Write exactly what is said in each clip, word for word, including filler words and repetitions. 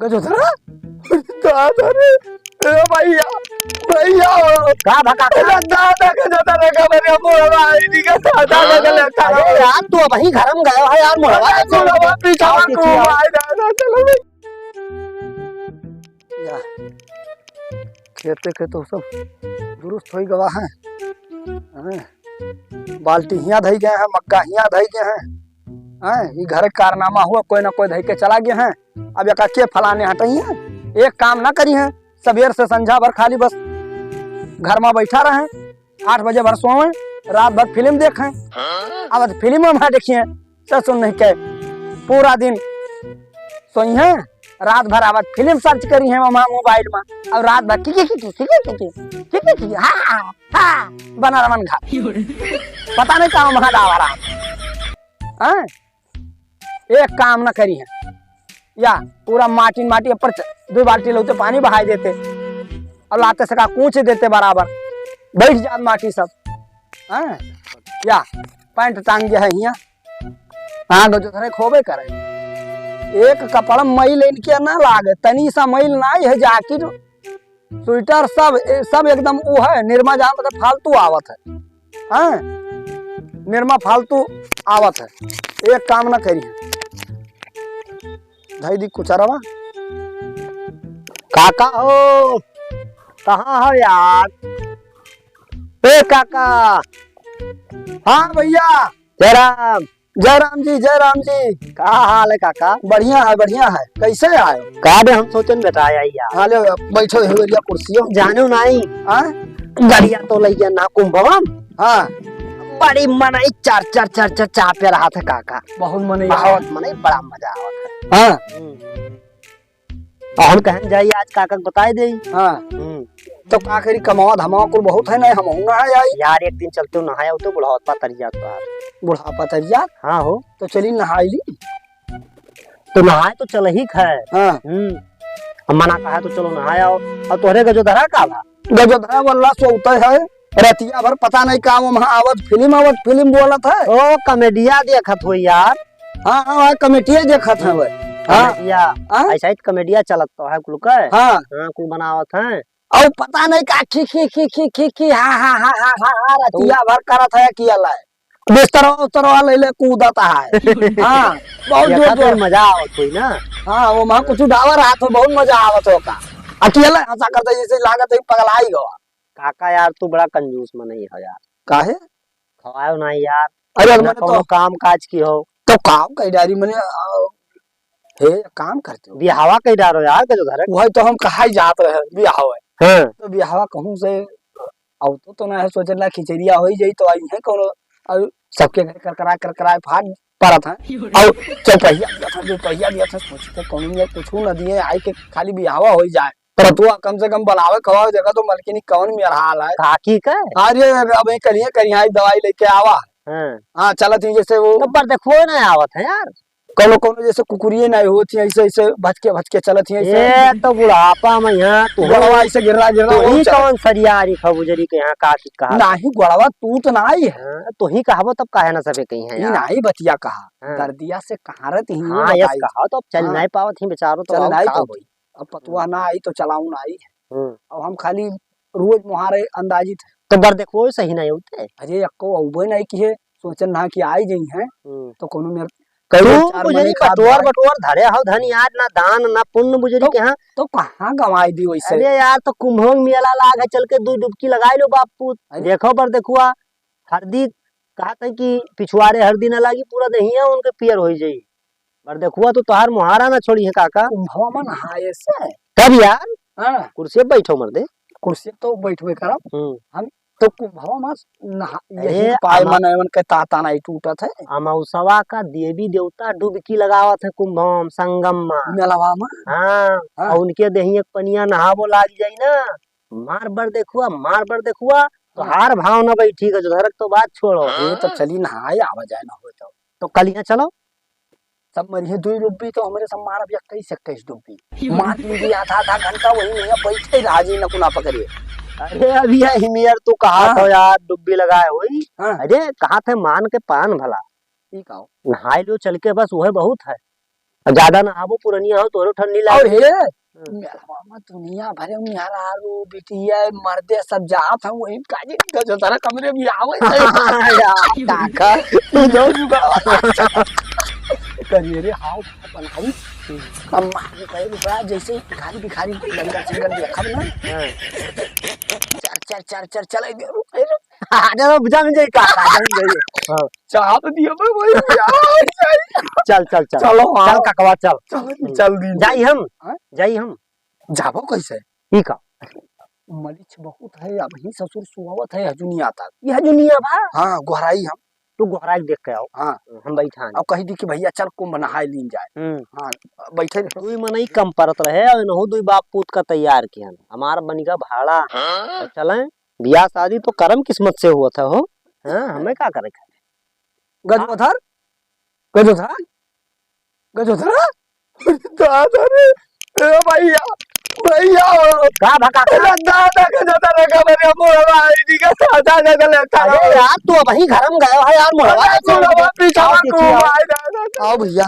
गजोधरा? दादा रे, ए भैया, भैया हो। का भका? अरे दादा, गजोधरा का मेरे बुढ़वा है, इनका दादा का लेता अरे है। यार, तू अबहीं घर में गया है यार, मुड़वा अरे के चल बुढ़वा, दे। पीछा आओ, को पीछे आओ। भाई दादा, चलो भाई। या, खेते के तो सब दुरुस्त होई गवा है। हैं? बाल्टी हियाँ धई गए हैं, मग्गा हियाँ धई गए हैं। हैं? ई घर के कारनामा हुआ, कोई ना कोई धई के चला गए हैं। अब एका के फलाने हटई हैं, एक काम ना करी हैं, सबेर से संझा भर खाली बस घर में बैठा रहे, आठ बजे भर सोवे, रात भर फिल्म देखे। अब फिल्म में देखिए, ससुर नहीं के पूरा दिन सोई हैं, रात भर आवत फिल्म सर्च करी हैं वहाँ मोबाइल में, और रात भर की की की की की की की की की की की हाँ हाँ हाँ बना रमन घाट। पता नहीं कहाँ वहाँ डावा रहा। हैं? एक काम न करी हैं, या पूरा माटी न माटी ऊपर च-, दो बाल्टी लौते पानी बहाई देते और लाते सका कूच देते बराबर, बैठ जात माटी सब। हैं? या पैंट टांग गया है हियाँ। हाँ, गजोधरे खोबे करे। एक कपड़ा मैल इनके ना लागे, तनी सा मैल नाई है, जैकेट, स्वेटर सब, ए, सब एकदम वो है, निरमा जान तो फालतू आवत है। हाँ, निरमा फालतू आवत है, एक काम ना करी। धई दी कुचरवा। काका हो, कहाँ हो यार? ए काका। हाँ भैया। जय राम। जय राम जी, जय राम जी। का हाल है काका? बढ़िया है, बढ़िया है। कैसे आए? का दे हम सोचन बेटा आई यार। हाँ, ले बैठो, हे भैया कुर्सियों। जानो नहीं। हाँ? गड़िया तो लइया ना कुंभवन। हाँ। बड़ी मनई चर चर चर चर चाह पे रहा था काका। बहुत मनई बहुत मनई, बड़ा मजा आवत है। हाँ। हम्म। और हम कहन जाई आज काका के बताए देई। हाँ। हम्म। तो का करी, कमावा धमावा कुल बहुत है ना, हम ना है आई। यार एक दिन चलते हो नहाया होते बुढ़ापा तरिया तो यार। बुढ़ापा तरिया? हाँ हो। तो चली नहाई ली। तो नहाए तो चल ही है। हाँ। हम्म। हम मना कहा तो चलो नहाए आओ। और तोहरे गजोधरा का बा? गजोधरा वल्ला सोते है। रतिया भर पता नहीं का वो वहाँ आवत फिल्म, आवत फिल्म बोलत है। ओ, कमेडिया देखत हो यार। हाँ, हाँ, हाँ, कमेडिया देखत है वो। हाँ। कमेडिया। हाँ? ऐसा ही तो कमेडिया चलत तो है कुल के। हाँ। हाँ, कुल बनावत है। और पता नहीं का खी, खी, खी, खी, खी, खी, हा, हा, हा, रतिया भर करत है कि अलाए। बिस्तरवा उस्तरवा ले ले कूदत है। हाँ, बहुत जोर देखा तो जोर। मजा आवत होई ना। हाँ, वो वहाँ कुछ उड़ावा रहा तो बहुत मजा आवत हो का। अकेले हंसा करता जैसे लागत है पगलाई गवा। काका यार, तू बड़ा कंजूस मनई हो यार। काहे? खवायो ना यार, अरे, ना मने तो कौनो काम काज की हो। तो काम कई डारी मने, आ, हे, काम करते हो। बियाहवा कई डारो यार, के जो घर है। वही तो हम कहा ही जात रहे, बियाहवा है। हाँ। तो बियाहवा कहूँ से, अब तो, तो ना है, सोचला खिचड़िया हो ही जाई, तो आई है कौनो, अब सबके घर करकरा, करकरा फाट परत है। और चौपहिया दिया था, दुपहिया दिया था, सोचते कौनो में कुछ न दिए, आई के खाली बियाहवा हो ही जाए। पर तू कम से कम बनावे खवावे, देखा तो मलकिनी कौन मेरा हाल है। काकी का? अरे, अब ये करिए, करिए, आई दवाई लेके आवा। हाँ। हाँ, चलत ही जैसे वो। तो पर देखो ना आवत है यार। कौनो, कौनो जैसे कुकुरिये ना होत ही, ऐसे, ऐसे भटके, भटके चलत ही, ऐसे। ये तो बुढ़ापा में यहाँ तू गोड़वा ऐसे गिर्रा, गिर्रा तू ही चलत। कौन सरियारी खबुजरी के यहाँ काकी कहा? नाही, गोड़वा टूट ना आई है। हाँ, तू ही कहबो तब काहे ना सबे कही है ई यार। नाही बतिया कहा। हाँ। दर्दिया से कहाँ रहती ही हाँ, यस बताई। कहा तो अब चल हाँ। नहीं पावत ही बेचारो तो चल और नहीं का पावत। होई? अब पतुआ हम्म। ना आई तो चलाऊ ना आई। हम्म। अब हम खाली रोज मुहारे अंदाजित है। तो बर देखो सही नहीं होते। अरे अक्को अउबे नहीं की है, सोचन ना कि आई जई हैं, हम्म। तो कोनो मेर कौनो चार बुझरी मने खात बटोर भाई। बटोर धरे हो धन यार, ना दान ना पुण्य बुझरी तो, के हाँ। तो कहाँ गंवाई दी वैसे? अरे यार, तो कुंभों मेला लाग है, चल के दू डुबकी लगाई लो बापू। अरे। देखो बर देखुआ, हरदी कहत है कि पिछुआरे हरदी ना लागी, पूरा देहिया उनके पियर होई जाई। मर्दे, देखुआ तो तोहार मुहारा ना छोड़ी है काका। कुंभवा में नहाए से। तब यार, हाँ। कुर्सी पे बैठो मर्दे। कुर्सी पे तो बैठबे करब। हम्म। हम तो कुंभवा में नहा-, अरे, यही पाए अमा-, मन एवन के ताता नहीं टूटत है। अमाउसवा का देवी देवता डुबकी लगावत है कुंभवा में, संगम में। मेलवा में। हाँ, हाँ। और उनके देही एक पनिया नहावो लाग जाई ना, मार बर देखुआ, मार बर देखुआ, हाँ। तोहार भाव ना बैठी, गजधरक तो बात छोड़ो। ये तो चली नहाए आवा जाए ना हो तो। तो कल यहाँ चलो। सब मरिहे दुई डुब्बी तो हमरे सब मारब इक्कीस इक्कीस डुब्बी। मार लीजिए आधा आधा घंटा वही में बैठे रहा जी नकुना पकड़िए। अरे अभी यही मेर तू कहा हाँ। था यार डुब्बी लगाए हुई। हाँ। अरे कहा थे मान के पान भला। ठीक आओ। नहाए लो चल के बस वह बहुत है। अब ज्यादा नहाबो, पुरनिया हो, तोरो ठंडी और लागे। हे, हम्म। मेलवा में दुनिया भरे मेहरारू, बिटिया, मर्दे सब जात हैं, वही काजी गजोधरा कमरे में आवे। यार, काका, तू दो जुगाड़। करिए रे, हाव, बनाऊ। हम मार के कहे रुपया, जैसे ही भिखारी, भिखारी, लंगर, संगर देखब ना। हाँ। चर, चर, चर, चर, चले दे, रुक, रुक। अरे, रुक, जम जाई काका, जम जाई। हाँ। चाप दिया मैं वही भैया। चल, चल, चल। चलो, हाँ। चल, ककवा, चल। चल, चल दी। जाई हम? हाँ? जाई हम? जाबो कैसे? ई का? मलिछ बहुत है, अबहीं ससुर सुआवत है हजुनिया तक। ई हजुनिया बा? हाँ, गोहराई हम। तू गोहराई के देख के आओ। हाँ। हम बैठा हैं। अब कही दी कि भैया चल कुंभ नहाए लीन जाए। हम्म। हाँ, बैठे रहो। दुई मनई कम परत रहे, और इनहू दुई बाप पूत का तैयार किहन। हमार बनिगा भाड़ा। हाँ? और चलें? बियाह शादी तो करम किस्मत से हुआ था हो। हाँ, हमें का करे खाए? गजोधर, गजोधर, गजोधर, दादा रे, ए भैया, भैया हो। का भका का? अरे दादा, गजोधर रे, का मेरे मुंह में आई थी, का दादा, दादा, दादा। अरे यार, तू अबहीं घर में गयो है यार, मुड़वा अरे, कैसे मुड़वा हो गया? पीछा आओ, में देखिए, घूम आओ। आए, दादा, दादा। आओ भैया,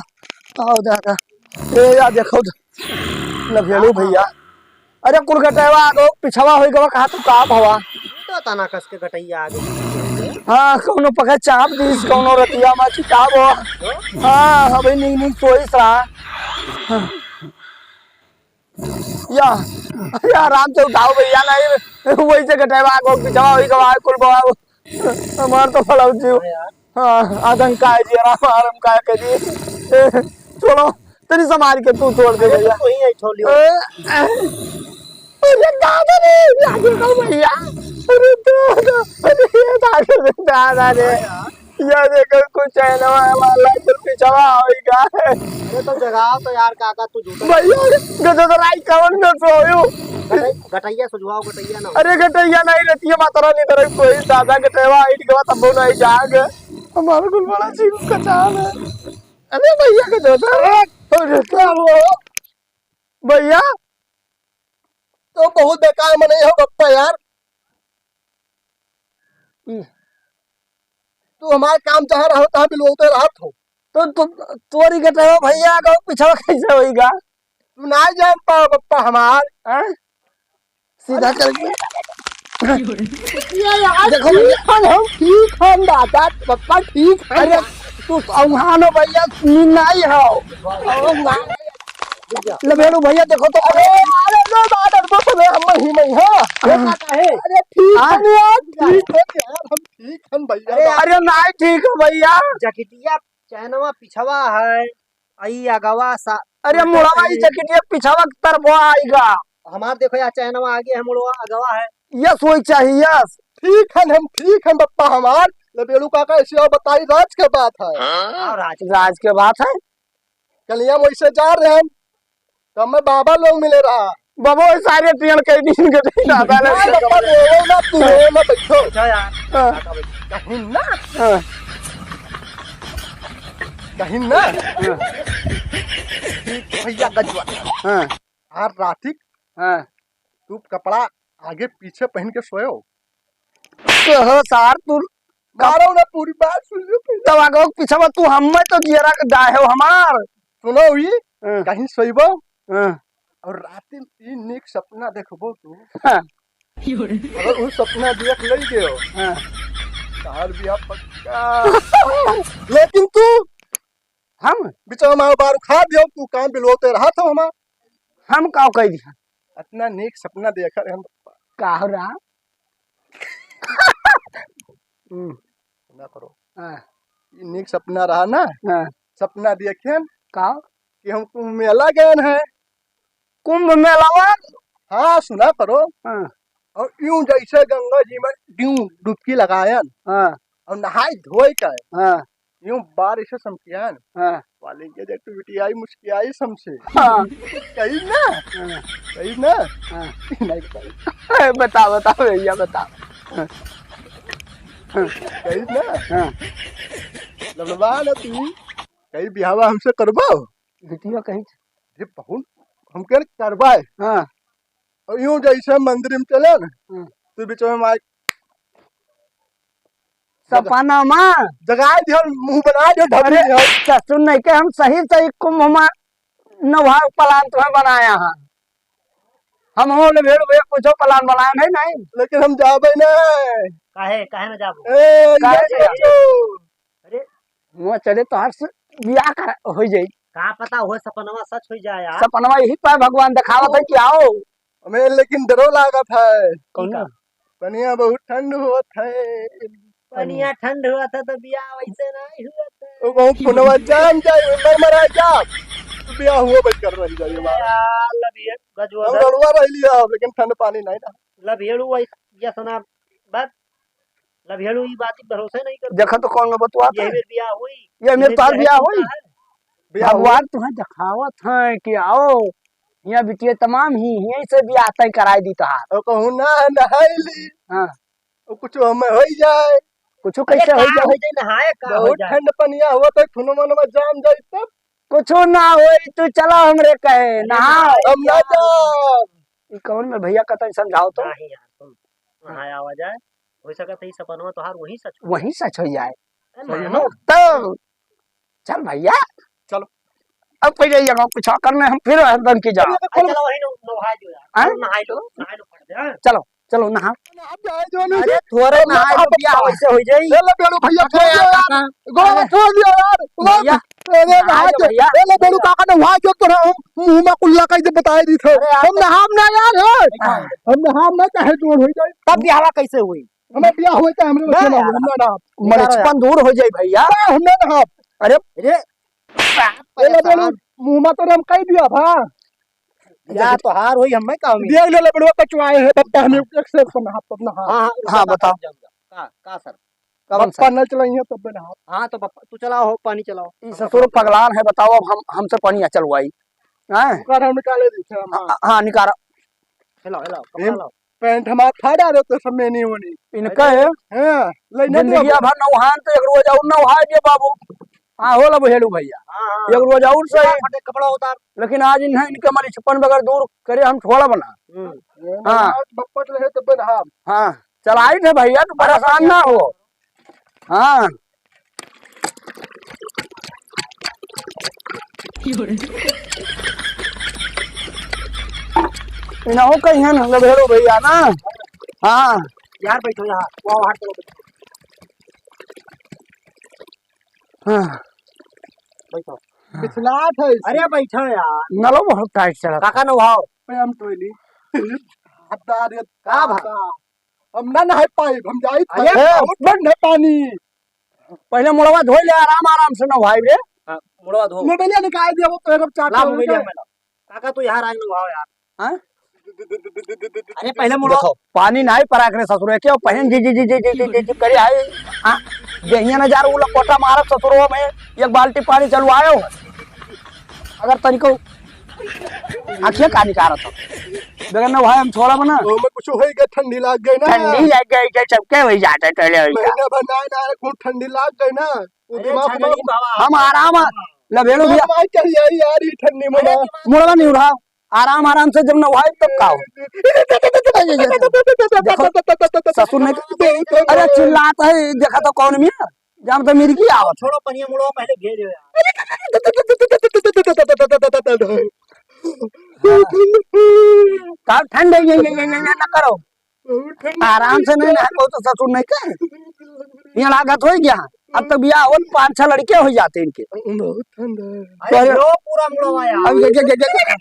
आओ दादा। ए यार, देखो तो, लभेलू भैया, अरे कुल गटैवा आगो पिछवा होई गवा, कहा तू का भवा? तो तना कस के गटैया आगे। हाँ, कौनो पखे चाप दीस, कौनो रतिया मा चिताबो। हाँ, अबे नीक नीक सोइस रहा। हाँ। या, या आराम से उठाओ भैया, नहीं वही से गटैवा आगो पिछवा होई गवा, कुल बवा। हमार तो फलाऊ जीव। हाँ यार। हाँ, आतंक का है जी, आराम, आराम का है जी। ए, छोड़ो, तनी संभाल के तू छोड़ दे अरे भैया। तो वही है, छोड़ लियो। ए, ए, अरे दादा रे, याद रखो भैया। अरे दादा, अरे ये दादा रे, दादा रे। हाँ यार। ये देखो, कुछ है ना, हमारा लाइसेंस पिछवा होई का है। अरे तो जगाओ तो यार, काका तू झूठा। भैया, गजोधर आई कवन में सोयो? गटै-, गटैया सुझवाओ, गटैया ना हो। अरे गटैया नहीं रहती है, माता रानी तरफ कोई दादा गटैवा आई के बाद तब नहीं जाग। हमारा कुल बड़ा जीव का चाल है। अरे भैया गजोधर, अरे क्या हुआ? भैया, तो बहुत बेकार मनई हो बप्पा यार। हम्म। तू हमार काम चाह रहा हो, तहाँ बिलवते रहत हो। तो, तो तोरी के तो भैया का पिछवा कैसे होइगा? तू ना जान पाओ बप्पा हमार। हैं? सीधा करके। ये यार, देखो ठीक हन, हम ठीक हन दादा, बप्पा ठीक हन। अरे, तू औंघानो भैया, नी नाई हो। औंघान। लभेलू भैया, देखो तो। अरे, अरे, लो, बात, अरे, बस, अरे, हम ही में, हाँ। ये का है? अरे, ठीक हाँ। हन यार, ठीक हन यार, हम ठीक हन भैया। अरे, अरे, नाई ठीक हो भैया। जकिटिया चैनवा पिछवा है, आई अगवा सा-, अरे मुड़वा, ई जकिटिया पिछवा के तरफ आइगा। हमार देखो यार, चैनवा आगे है, मुड़वा अगवा है। यस, वही चाहिए, यस। ठीक हन, हम ठीक हन बप्पा हमार। लबेड़ू काका, ऐसे और बताई, राज के बात है। हाँ, राज के। राज के बात है। कलिया वैसे जा रहे हैं, तो हमें बाबा लोग मिले रहा। बाबा, वही सारे टियन कई दिन के दिन आता है। ना, बप्पा, रो ना, तू रो ना, बैठो। अच्छा यार। हाँ। कहीं ना। हाँ। कहीं ना। हाँ। भैया गजवा। हाँ। आर रातिक हाँ। तू कपड़ा आगे पीछे पहन के सोयो। कहो सार, तू मारो ना, पूरी बात सुन लो पहले। तब आगे पीछे में तू हमें तो जियरा के डाहे हो हमार। सुनो ही, हाँ। कहीं सोइबो हाँ। और रात में ई नीक सपना देखबो तू। हाँ। अगर उ सपना देख ले गयो, हाँ। तार बियाह पक्का। लेकिन तू हम? बिचवा में बार खा दियो, तू काम बिलवते रहा था हमार। हम का कह दिया? इतना नीक सपना देखा रहे हम। का हो रहा? हम्म। सुना करो। हाँ। ई नीक सपना रहा ना? हाँ। सपना देखेन का? कि हम कुंभ मेला गए हैं। कुंभ मेलावा? हाँ, सुना करो। हाँ। और यूं जैसे गंगा जी में ड्यूं डुबकी लगायन। हाँ। और नहाए धोए के। हाँ। यूं बारिश से समझियन। हाँ। वाले के देख तू बिटियाई मुस्कियाई समझे। हाँ। कही ना? हाँ। कही ना? हाँ। नहीं बताई। बता, बता भैया, बता। हाँ। कही ना? हाँ। लबड़वा ना तू, कही बिहावा हमसे करबो? बिटिया कही। ये बहुत हमके करवाए। हाँ। और यूं जैसे मंदिर में चले ना, हाँ। तू बीच में माइक सपना मा। जगाए दियो, मुंह बना दियो, ढबरी अरे, दियो। ससुर नहीं के हम सही सही कुंभ मा नौहा plan तुम्हें बनाया है। हम हो ले भेड़ भैया कुछो plan बनाया नहीं, नहीं। लेकिन हम जाबे नहीं। काहे, काहे न जाबो? ए, काहे ये न जाबो? सोचो। अरे। मुँह चले तो हर से बियाह कर हो जाई। का पता हो सपनवा सच हो जाए यार। सपनवा यही पाए भगवान दिखावत है कि आओ। हमें लेकिन डरो लागत है। कौन? पनिया बहुत ठंड होत है। पनिया ठंड होत है तो बियाह वैसे नहीं होत है। वो बहुत पुनवा जान जाए, मर मरा जा। बियाह हुआ बच कर रह जाए हमारा। यार, लबिये, गजवा हम दर। रड़ुआ रह लिया, लेकिन ठंड पानी नहीं ना। लबियेड़ू वही, ये सुना, बस, लबियेड़ू ई बात भरोसे नहीं कर। देखा तो कौन में बतुआ ये था? मेरे बियाह हुई। ये मेरे ये तोहार बियाह बियाह हुई? होता है? बियाह हुआ? भगवान तुम्हें दिखावत है कि आओ, यहाँ बिटिया तमाम ही, यहीं से बियाह तय कराई दी तोहार। और कहूँ ना नहाई ली। हाँ। और कुछ हमें हो ही जाए। कुछ अरे कैसे हो का जाए? हो जाए, नहाए का हो बहुत जाए? ठंड पनिया हुआ तो खून मन में जाम जाए तब। कुछ ना होई, तू चला हमरे कहे, अरे नहा। नहीं हम ना यार। जाब। ई कौन में भैया कतई समझाओ तो? नहीं यार, तुम नहाए आवा जाए। हो सकत है ई सपनवा तोहार वही सच हो। वही सच हो जाए। अरे सही मानो। हो। तो चल भैया, चलो। अब पहले ये गाँव कुछ और करने, हम फिर हरदम की जाओ। अरे, चलो, वही लो, नहाए लो यार। हाँ? चलो, नहाए लो, नहाए लो, फट जाए। चलो, चलो, नहा। नहा जाए जो नहीं। अरे, थोड़े नहा नहाए लो, बियाह वैसे हो जाई। ए, ले बेड़ू भैया, छोड़ दे यार। गोड़ अरे। छोड़ दिया यार। भैया, अरे, नहा नहा दे। भैया। ए, ले बेड़ू काका ने वहाँ जो तो हम मुँह में कुल्ला का ही जब बताए दी थे। अरे, यार, हम नहाब ना यार, हे। हाँ। हम नहाब ना, चाहे जोर हो जाए। तब बियाह कैसे हुई? हमें बियाह हुए तो हमरे ना बच्चे ना यार। हुए, ना, ना। मरिचपन दूर हो जाई भैया। ना, हम ना नहाब। अरे, अरे, बाप रे, ए, ले बेड़ू, साहब। मुँह में तो हम कह दिया भा। या तो हार होई, हमें का उम्मीद? देख ले, ले बेड़ुआ कचवाए है, बप्पा, हमें एक से एक नहाब, तब नहाब। हाँ, हाँ, हाँ, बताओ। का, का सर? कौन बप्पा सर? न चलाई है, तब नहाब। हाँ, तो बप्पा, तू चलाओ हो, पानी चलाओ। ई ससुर पगलान है, बताओ, अब हम, हमसे पनिया चलवाई। हैं? ओकर हम निकाले दी थे, हम। हाँ, हाँ, निकाला। हिलाओ, हिलाओ, कपड़ा हिम-, लाओ। पैंट हमार फाड़ आ रहे तो सब में नहीं होनी। इनका है। हाँ, ले ना जिंदगी दो। भर नौहान तो एक रोज और नौहाए दे बाबू। हाँ, होला बहेड़ू भैया। हाँ, हाँ। एक रोज और सही। फटे कपड़ा उतार। लेकिन आज इन्हें इनके मरिचपन बगैर दूर करे हम छोड़ब ना। हम्म। हाँ। बप्पट रहे तो बन हम। हाँ, चलाई थे भैया, तू परेशान ना हो। हाँ। इनहू कहीं है ना, लभेड़ो भैया ना। हाँ। यार बैठो यहाँ, वो बाहर चलो। हाँ। बैठो। बिछलात है इसे। अरे बैठो यार। नलो बहुत टाइट चला। काका नहाओ। पे हम टोली। हद्दार ये का भा? हम ना नहाए पाइब, हम जाई अरे! बहुत ठंड है पानी। पहले मुड़वा धोई ले, आराम, आराम से नहाई रे। हाँ, मुड़वा धो। मोबाइल निकाल दिया, वो तो एकदम चाट ला, हो मोबाइल गया। में ला। काका, तू यहाँ राज नहाओ यार। हाँ? अरे, पहले मुड़वा देखो, पानी नहीं पराक रे ससुरे, क्यों पहन जी, जी, जी करे आई। हाँ? देहिया न जा रहा, उला कोटा मारत ससुरो में, एक बाल्टी पानी चलवायो। अगर तनिको आँखिया का निकारत हो। बगैर नहाए हम छोड़ब ना। ओमे कुछ होई गए, ठंडी लाग गई ना। ठंडी लाग गई, के चपके होई जाता है, टले होई जा। महीना भर ना, ना, खूब ठंडी लाग गई ना। वो अरे, दिमाग छगड़ी में बाबा। हम आराम है। लभेड़ू भैया। दिमाग चल जाई यार, ये ठंडी में अरे, ना। दिमाग मुड़वा नहीं उठाओ। आराम, आराम से जब नहाए तब का हो? देखो, ससुर ने, अरे, चिल्लात है, देखा तो कौन मिया? जाम तो मिर्गी आवत। छोड़ो, पनिया मुड़वा पहले घेर लो यार। का ठंड है, ये, ये, ये, ये, ये ना करो। बहुत ठंड। आराम से नहीं ना, बहुत तो ससुर नहीं का। ये लागत हो गया। अब तो बियाह होत, पाँच छह लड़के हो जाते इनके। बहुत ठंड है। अरे, अरे, लो पूरा मुड़वा यार। अब ये, ये, ये, ये, ये।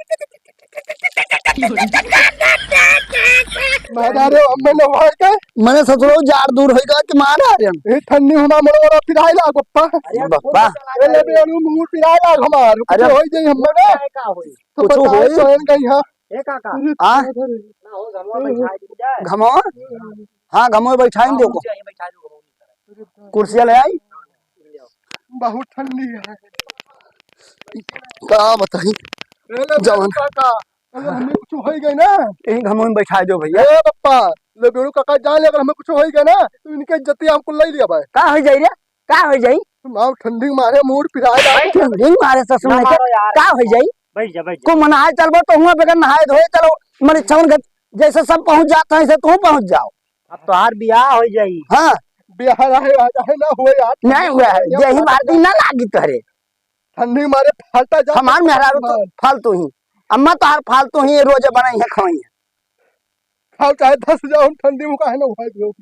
मारा रे, अम्मे ने भाई के। मने ससुरो जाड़ दूर होई गा कि मारा रे। ए, ठंडी हुना मुड़वा पिराई लाग, पप्पा। अरे, बप्पा। ए, ले बे, अनु मुंह पिराई लाग हमार। अरे। कुछ होई जाई हम्मे ना। का होई? तो कुछ बताओ होई? तो इनका यहाँ। ए, काका। अरे, हाँ? ना हो, घमवा बैठा दी जाए। घमवा? हाँ, घमवा बैठाई हाँ, दो को। कुर्सिया यहीं बैठा दो, घमवा। कुर्सिया ले आई? बहुत ठंडी है। का बताई? ए, ले जवन। काका। अगर हमें कुछ होई गई ना। यहीं घमवा में बैठा दो भैया। ए पप्पा, ले बेड़ू काका जान ले, अगर हमें कुछ होई गई ना, तो इनके इज्जतिया हमको ले लिया भाई। का हो जाई रे? का हो जाई? मार ठंडी मारे मूड़ पिराए जाए। ठंडी मारे ससुर ना ने मारो यार। का हो जाई? बैठ जा, बैठ जा। को मनाए चलबो तो हुआ बगैर नहाए धोए चलो, मने छवन गत जैसे सब पहुंच जाता है, ऐसे तू पहुंच जाओ। अब तोहार बियाह हो जाई। हाँ। बियाह रहे, रहे ना हुए यार। नहीं हुआ है, यही बार दिन ना लागी तोहरे। ठंडी मारे फालता जा। हमार मेहरारू तो फालतू ही, अम्मा तोहार फालतू ही, रोज बनाई है, खवाई है। खाओ चाहे धस जाओ, हम ठंडी में काहे ना उहाई दियो।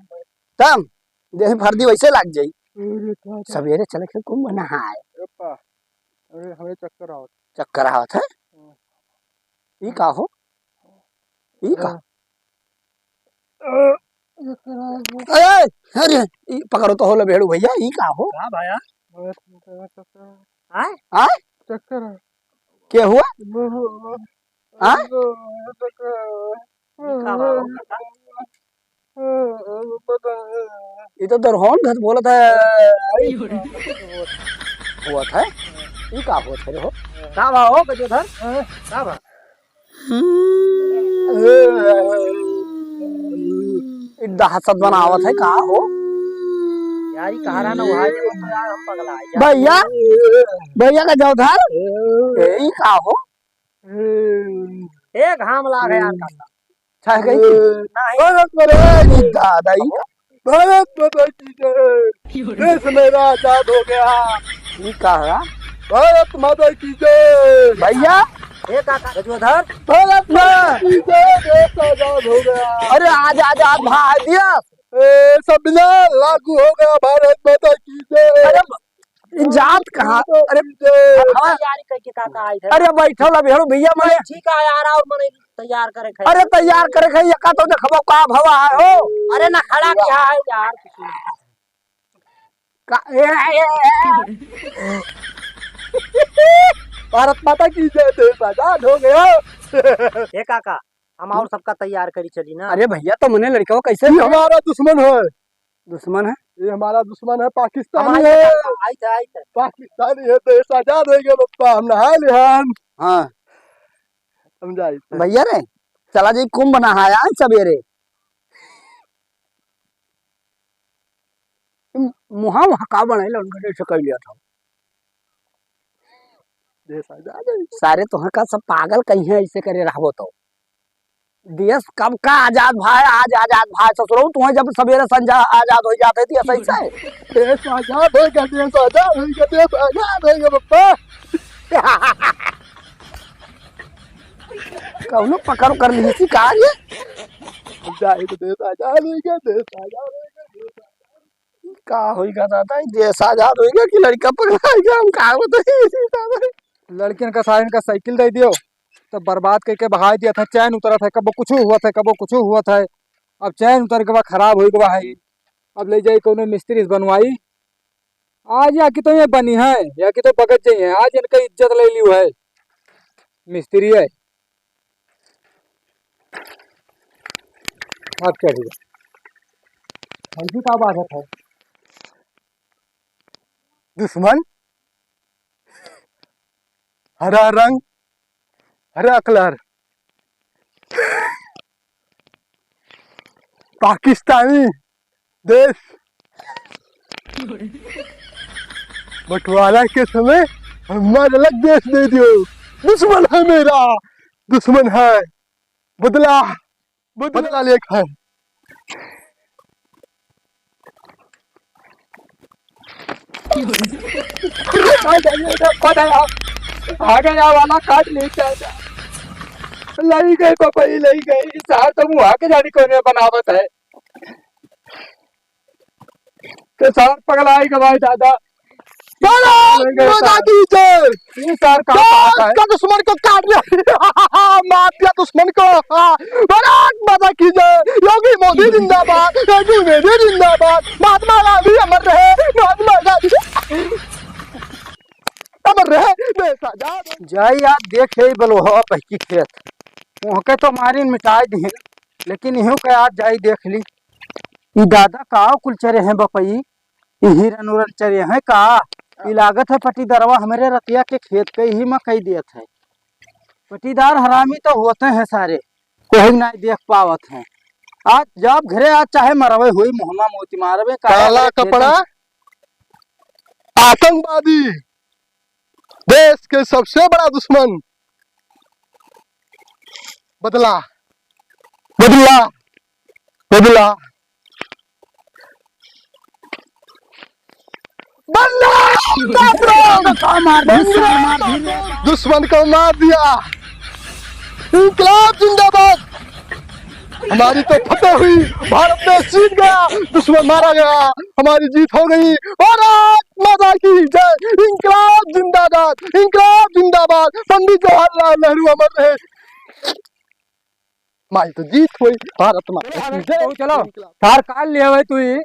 तब देह फर्दी वैसे लाग जाई। अरे का, का? सवेरे चले के कुंभ नहाए। ए पा, अरे हमें चक्कर आवत। चक्कर आवत है? हाँ। ई का हो? ई का? अ, अ, चक्कर आवत। ए, अरे, ई पकड़ो तो हो ले भेड़ू भैया, ई का हो? का भाया? हमें चक्कर आवत। आय? आय? चक्कर आवत। के हुआ? वो, वो, वो, हाँ? वो, वो, चक्कर आवत। ई का बा हो काका? ई तो दरहोन घत बोलत है। हुआ था? ई का हुआ था रे हो? का बा हो गजोधर? का बा? ई दहशत बनावत है का हो? यार, ई कहा रहा ना, वहाँ जे बोलता यार, हम पगला है। भैया, भैया गजोधर, ए, ई का हो? ए, घाम लाग यार काका। छह गई? नहीं। भारत माता की दादा ई। भारत माता की जय। देश मेरा आजाद हो गया। ई का है? भारत माता की जय। भैया। ए काका, गजोधर। भारत माता की जय, देश आजाद हो गया। अरे आज आजाद भा दिया। ए, संविधान लागू हो गया, भारत माता की जय। अरे ई जात कहाँ? अरे, हम तैयारी करके काका आए थे। अरे, बैठल अभी हलो भैया, मने ठीक है यार, और मने तैयार करे खाए। अरे, तैयार करे खाए, ये का तो देखबो का भवा है हो। अरे, ना खड़ा किया है यार, किसी ने। का, ए, ए, ए, ए। भारत माता की जय, देश आजाद हो गया। ए काका, हम और सबका तैयार करी चली ना। अरे भैया, तो मने लड़का कैसे ये है? हमारा दुश्मन है। दुश्मन है? ये हमारा दुश्मन है, पाकिस्तानी है। आई था, आई था। पाकिस्तानी है, देश आजाद हो गया बप्पा, हम नहाए ले हम। हाँ। समझाई थे। भैया रे, चला जाई कुंभ नहाया सवेरे। मुहा वहाँ का बनाई लो, उनका जैसे कर लिया था। देश आजाद है। सारे तोहर का सब पागल कहीं है, ऐसे करे रहबो तो। देश कब का आजाद भाई, आज आजाद भाई ससुरो, तुम्हें जब सवेरे संझा आजाद हो जाते थी, ऐसा ही से। देश आजाद होइगा, देश आजाद होइगा, देश आजाद होइगा बप्पा। कौनो पकड़ कर ली शिकार ये। जाए तो देश आजाद होइगा, देश आजाद होइगा, देश आजाद। का होइगा दादा, ई देश आजाद होइगा कि लड़का पगलाइगा, हम का बताई दादा। लड़कियन का सारिन का साइकिल दे दियो, तो बर्बाद करके बहाय दिया था, चैन उतरा था, कबो कुछ हुआ था, कबो कुछ हुआ था। अब चैन उतर के बा, खराब हो गवा है। अब ले जाई कौनो मिस्त्री से बनवाई। आज या कि तो ये बनी है, या कि तो बगत जाई है। आज इनका इज्जत ले लियो है, मिस्त्री है। आप क्या भैया? हमसे का बात है? दुश्मन, हरा रंग, हरा कलर, पाकिस्तानी देश बंटवारा के समय हमार अलग देश दे दियो। दुश्मन है मेरा, दुश्मन है, बदला, बदला लेक है। आ गया वाला काट ले चाचा। लई गए पपई, लई गए। सार तो मुहा के जानी कोने बनावत है। के सार पगलाई के भाई दादा। भारत माता की जय। ये सार का बात है? का दुश्मन को काट लिया। मार दिया दुश्मन को। भारत माता की जय। योगी मोदी जिंदाबाद, योगी मोदी जिंदाबाद, महात्मा गांधी अमर रहे, महात्मा गांधी अमर रहे, देश आजाद। जाई यार, देख ले बलुहा बहकी खेत। ओहके तो मारिन मिटाई दिहिन, लेकिन इहू के आज जाई देख ली। ई दादा का कुल चरे हैं बपई, ई हिरन उरन चरे हैं का? ई लागत है पटीदारवा हमरे रतिया के खेत के ही मकई देत है। पटीदार हरामी तो होते हैं सारे, कोई नहीं देख पावत हैं। आज जब घरे आज चाहे मरवे होई, मुहमा मोती मारवे, काला काला कपड़ा, आतंकवादी, देश के सबसे बड़ा दुश्मन। बदला, बदला, बदला। बंदे मातरम! का मार दी, बंदे मार दी। दुश्मन को मार दिया। इंकलाब जिंदाबाद। हमारी तो फतेह हुई, भारत देश जीत गया, दुश्मन मारा गया, हमारी जीत हो गई। भारत माता की जय, इंकलाब जिंदाबाद, इंकलाब जिंदाबाद, पंडित जवाहरलाल नेहरू अमर रहे। माई तो जीत हुई, भारत माता की जय। चलो, चलो। थार काल ले आवे तू ही,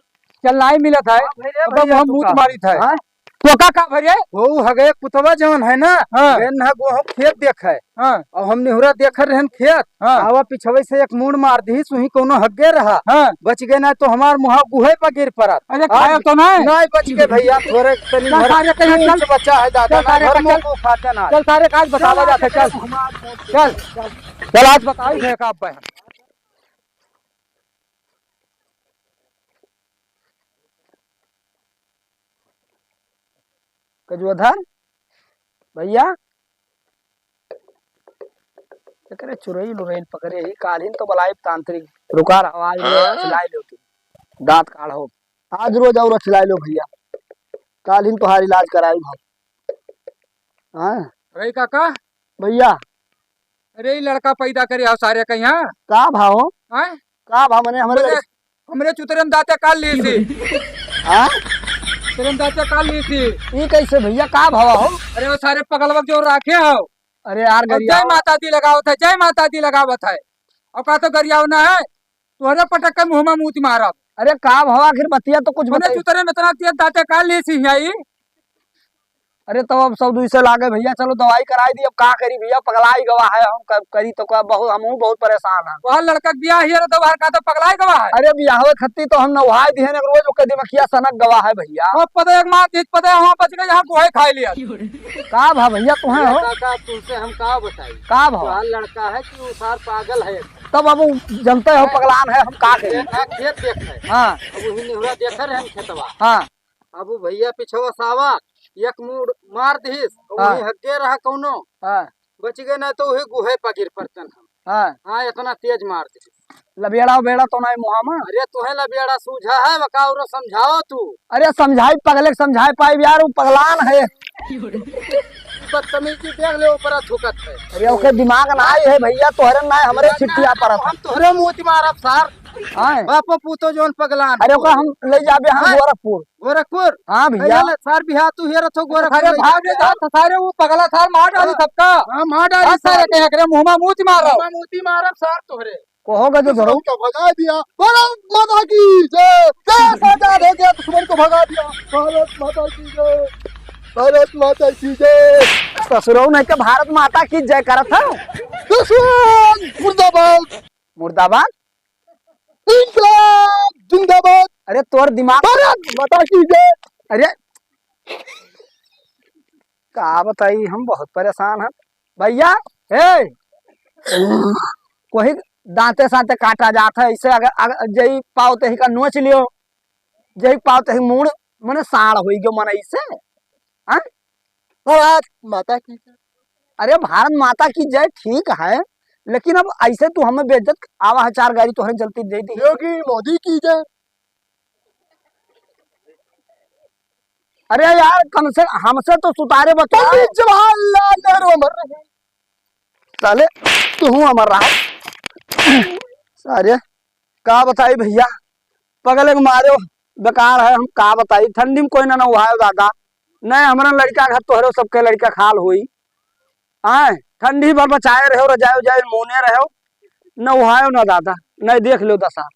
चल नाई मिलत है, हाँ, भैया, तब भैया, हम तू मूत का? मारी था। हाँ? तो का, का भरे? वो हगे कुतवा जवन है ना, हाँ। वे ना वो हम खेत देख है। हाँ। और हम निहुरा देख रहन खेत। हाँ। आवा पिछवे से एक मुड़ मार दी, सुही कोनो हग्गे रहा। हाँ। बच गए ना तो हमार मुहा गुहे पर गिर पड़त। अरे, आज खाया तो नहीं? नहीं बच गए भैया, थोड़े तनी चल भर सारे कहीं चल। ऊंच बच्चा है दादा, चल ना सारे घर का में चल। को खाते ना। चल सारे का आज बतावा चल जाते, चल। चल। चल, आज बताई है का आप बहन। गजोधर भैया, एकरे चुरैल उरैल पकड़े ही, काल्हिन तो बलाइब तांत्रिक। रुका रहो, आज रोज हाँ? रचिलाई लो तू, दांत काढ़ो। आज रोज और रचिलाई लो भैया, काल्हिन तोहार इलाज कराइब हम। हाँ? अरे काका। भैया। अरे, ई लड़का पैदा करे हो सारे कहीं, हाँ? का भाव? हाँ? का भाव मने हमरे हमरे, लड़के हमरे चुतरे में दांते काट ली थी। हाँ? चुतरे में दांते काट ली थी। ई कैसे भैया, का भाव हो? अरे, वो सारे पगलवा जो राखे हो। अरे यार, और गरिया जय माता दी लगावत है, जय माता दी लगावत है। और का तो गरियाव ना है, तोहरे पटक के मुंह में मूत मारब। अरे का भाव, आखिर बतिया तो कुछ मने बताई। चुतरे में इतना तेज दांते काट ली थी, आई। अरे, तब अब सौ दुई सौ लागे भैया, चलो दवाई कराई दी। अब का करी भैया, पगलाई गवा है, हम क-, करी तो का, बहुत, हमहू बहुत परेशान हैं। वह लड़का के बियाह हियर तो वह का तो पगलाई गवा है। अरे, बियाहवे खत्ती तो हम नवाई दिहन एक रोज, ओके दिमखिया सनक गवा है भैया। अब पता एक मार दी, पता है, वहाँ बच गए, यहाँ गोहे खाई लिया। का भा भैया, तुहे हो? काका, तुमसे हम का बताई? का भा? वह लड़का है कि वो सार पागल है। तब अब उ जनते हो, हैं? पगलान है, हम का करी? देखा, खेत देख है। हाँ। अब वही निहुरा देख रहे हम खेतवा। हाँ। अब उ भैया पिछवा सावा एक मुड़ मार दिहिस, और हाँ। वहीं हग्गे रहा कौनो। हाँ। बच गए ना तो वही गुहे पर गिर पड़तन हम। हाँ। हाँ, इतना तेज मार दिहिस। लबेड़ा उबेड़ा तो नहीं मुहा में? अरे तोहे लबेड़ा सूझा है, वका औरो समझाओ तू। अरे समझाई पगले के समझाई पाई यार, वो पगलान है। बदतमीजी देख ले, ऊपर थूकत है। अरे ओके दिमाग ना आई है भैया, तोहरे ना हमरे ना, चिट्ठिया ना, परत। हम तोहरे मूत मारब सार। हाँ। बापो पूतो जौन पगलान। अरे ओका हम ले जाबे हम हाँ। गोरखपुर। गोरखपुर? हाँ भैया। अरे ले सार बिहा तू हेरत हो गोरखपुर अरे ले भाग जाबे। जा, सारे वो पगला सार मार डाली हाँ। सबका। हाँ, मार डाली हाँ, सारे सार। कहे एकरे मुंह में मूत मारो। मुंह में मूती मारब सार तोहरे। कहो गजोधर। दुश्मन को भगा दिया। भारत माता की जय। देश आजाद हो गया, दुश्मन को भगा दिया। भारत माता की जय। भारत माता की जय। ससुरऊ नहीं के भारत माता की जय करत हो। दुश्मन मुर्दाबाद। मुर्दाबाद। इंकलाब जिंदाबाद। अरे तोर दिमाग। भारत माता की जय। अरे का बताई, हम बहुत परेशान हैं भैया। हे, कोही दांते सांते काटा जात है, ऐसे अगर, अगर जई पाओ तही का नोच लियो, जई पाओ तही मूड़ मने साड़ होई गयो मन ऐसे। हाँ? भारत माता की जय। अरे भारत माता की जय ठीक है, लेकिन अब ऐसे तू हमें बेइज्जत आवा है, चार गाड़ी तोहरे जलती दे दी। योगी मोदी की जय। अरे यार, कम से, हमसे तो सुतारे बता। पंडित जवाहरलाल नेहरू अमर रहे। साले, तू अमर रहा। सारे, का बताई भैया, पगले के मारे बेकार है, हम का बताई। ठंडी में कोई ना नहाए दादा, नहीं हमरा लड़का घर तोहरे सबके लड़का खाल होई। आए, ठंडी भर बचाए रहो, रजाई उजाई मूने रहो, नहायो ना दादा, नहीं देख लो दशा।